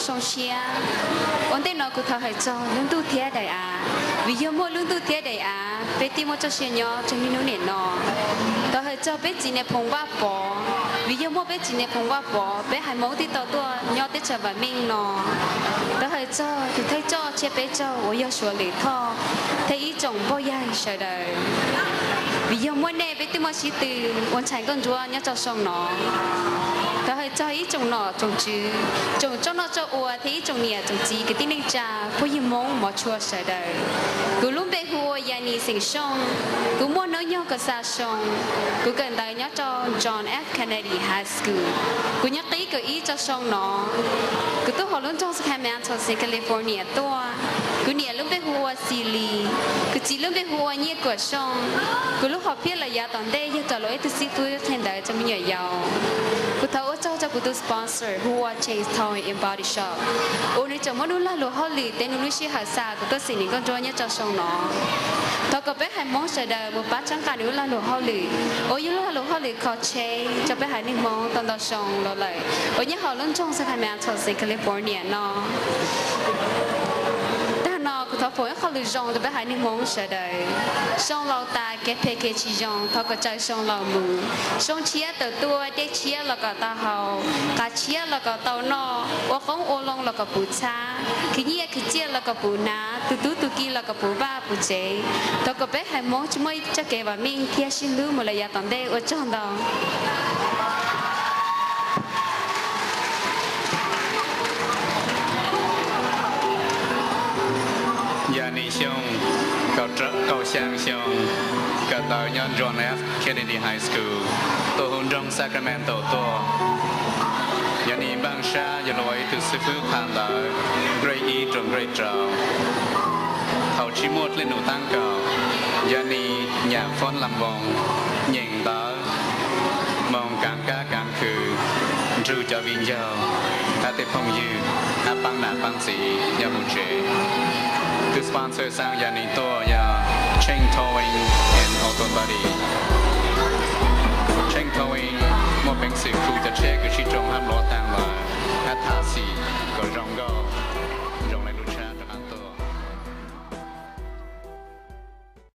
Zoo siab. Ua ntej no kuv thov hawm txog lub ntuj thiab daim av, vim yog muaj lub ntuj thiab daim av peb thiaj muaj txoj sia nyob rau niaj hnub niam no. Thov hawm txog peb txiv Nais Phoo Vaj Pov, vim yog muaj peb txiv Nais Phoo Vaj Pov peb haiv Hmoob thiaj tau tuaj nyob teb chaws vam meej no. Thov hawm txog tus thawj coj tshiab peb caug uas yog Suav Lwm Thoj thiab ib tsoom npauj yaig sawv daws, vim yog muaj nej peb thiaj muaj sib tw ua ntxhais nkauj ntsuab nyob rau xyoo no. Thov hawm txog ib tsoom nom tsoom tswv, tsoom tsob noj tsob ua thiab ib tsoom niam tsoom txiv kwv tij neej tsa phooj ywg Hmoob mov tshua sawv daws. Kuv lub npe hu ua Yanis xeem Xyooj, kuv muaj hnub nyoog kaum xya xyoo, kuv kawm ntawv nyob rau John F Kennedy High School. Kuv nyob qib kaum ib rau xyoo no. Kuv tuaj hauv lub nroog Sacramento xeev California tuaj. Kuv niam lub npe hu ua Xis Lis, kuv txiv lub npe hu ua Nyiaj Kuam Xyooj. Kuv lub hom phiaj lawm yav tom ntej yog raws li ib tug xib fwb qhia ntawv rau me nyuam yaus. Kuv thov ua tsaug rau kuv tus sponsor hu ua Change Toy and Body Shop uas nws tseem muaj lub lag luam hauj lwm thiab nws lub sij hawm xa kuv tuaj xeem nkauj ntsuab nyob rau xyoo no. Thov kom peb haiv Hmoob sawv daws mus pab txhawb nqa nws lub lag luam hauj lwm uas yog lub lag luam hauj lwm kho tsheb rau peb haiv neeg Hmoob tau ntau xyoo los lawm uas nyob hauv lub nroog Sacramento xeev California no. Tag no kuv thov foom ib qho lus zoo rau peb haiv neeg Hmoob sawv daws. Xyoo laus tas kev phem kev tsis zoo thov kom tsaws xyoo laus mus. Xyoo tshiab tawm tuaj, dej tshiab los kom tau haus, qav tshiab los kom tau noj, ua qoob ua loo los kom puv txhab, khwv nyiaj khwv txiaj los kom puv hnav, tu tub tu ki los kom puv vaj puv tsev. Thov kom peb haiv Hmoob tsuas muaj txoj kev vam meej thiab sib hlub mus lawm yav tom ntej. Ua tsaug ntau. Yanis xyoo, kaum xyaa xyoo, kawm ntawv nyob John F Kennedy High School, tuaj hauv nroog Sacramento tuaj. Yanis npaj sab yuav los ua ib tug xib fwb qha ntawv grade ib rau grade rau. Thaum tsis muaj dlej num tab kaum, Yanis nyam foob lam voos, nyeem ntawv, moog kaav kab kaav khw, nrug cov viv ncaus, hab tej phooj ywg, hab paab nam paab txiv nyob hauv tsev. Tus sponsor xaa Yanis tuaj yog Cheng Towing and Auto Body.